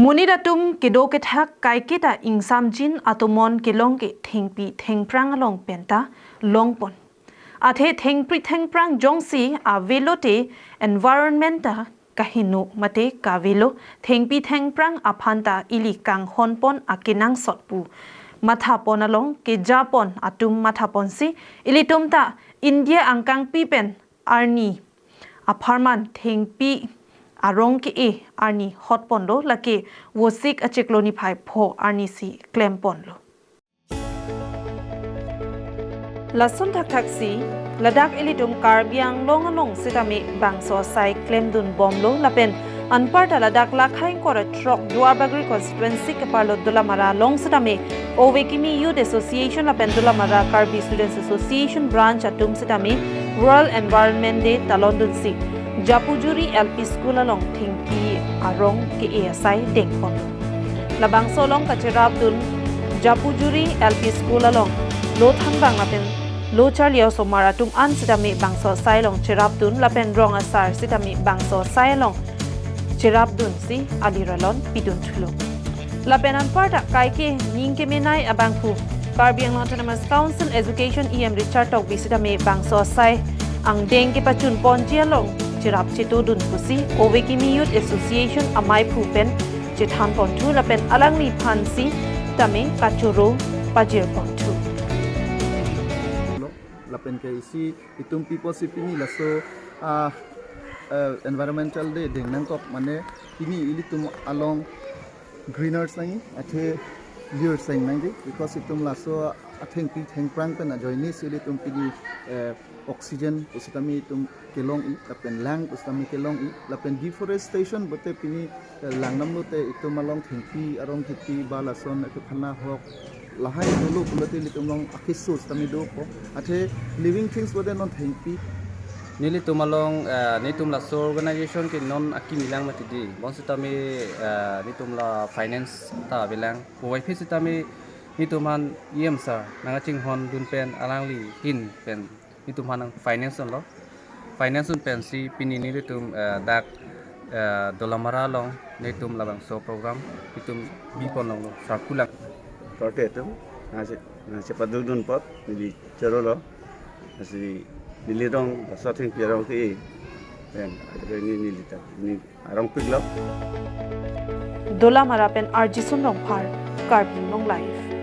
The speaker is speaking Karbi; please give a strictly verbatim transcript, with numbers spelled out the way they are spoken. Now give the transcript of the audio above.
Monit atum kedo kethak kaiketa ingsamjin atomon kelong ke thengpi thengphrang along penta longpon. Athe thengpi thengphrang jongsi avelo te environment ta kaheno mate kavelo, thengpi thengphrang aphan ta ili kanghonpon akenangsot pu mathapon along kejapon atum mathaponsi ilitum ta India angkangpi pen arni apharman thengpi arong ke-e arni hotponlo, lake Vosik achiklo niphai pho arnisi klemponlo. Lason thakthaksi ladak ilitum Karbi Anglong along sitame bangso asai klemdunbomlo lapen anparta ladak Lakhaing Kora Throk Duarbagori constituency keparlo Dolamara along sitame Ove Kimi Youth Association lapen Dolamara Karbi Students Association branch atum sitame World Environment Day talondunsi Japujuri L P School along thengpi arong ke-e asai dengponlo. Labangso along kacherapdun Japujuri L P School along lo thanbang lapen lo charli osomar atum an sitame bangso asai along cherapdun lapen rong asar sitame bangso asai along cherapdunsi aliralon pidunthulo. Lapen anparta kaike ning kemenei abangphu Karbi Anglong Autonomous Council Education E M Richard Tokbi sitame bangso asai angdeng kepachunponji along cherap chetodun pusi Ove Kimi Youth Association amaiphu pen chethanponthu lapen alangliphan sitame kachoro pajirponthu. Lapen ke isi itum pipo si pini laso ah, eh, environmental day deng nangkok, mane pini ilitum along greeners nangji, athe lir seng nangji, because itum laso athengpi thengphrang pen ajoine si ilitum pini eh, oxygen pusitame itum kelong-i, lapen lang pusitame kelong-i, lapen deforestation bote pini eh, langnamlo te itum along thengpi arong kipi ba lason ekephana hok lahai dolo pulote ilitum along akeso sitame dopo. Athe living things bote non thengpi. Nelitum along eh, nelitum laso organization ke non akimi lang mati di. Bonsitame eh, nelitum la finance ta avelang. Puvoiphit sitame nelitum aphan E M sir nangkachinghondun pen alangli ahin pen nelitum aphan nang finance dunlo. Finance dun pensi pini nelitum eh, dak eh, Dolamara along nelitum labangso program nelitum bipon longlo, sarkulang. Korte atum nangche nangchepadukdun apot neli chorolo. Lasi neli rong laso thengpi arong ke-e pen adukai ni neli ta ni arongpiklo. Dolamara pen R J Sun Rongphar, Karbi Anglong Live.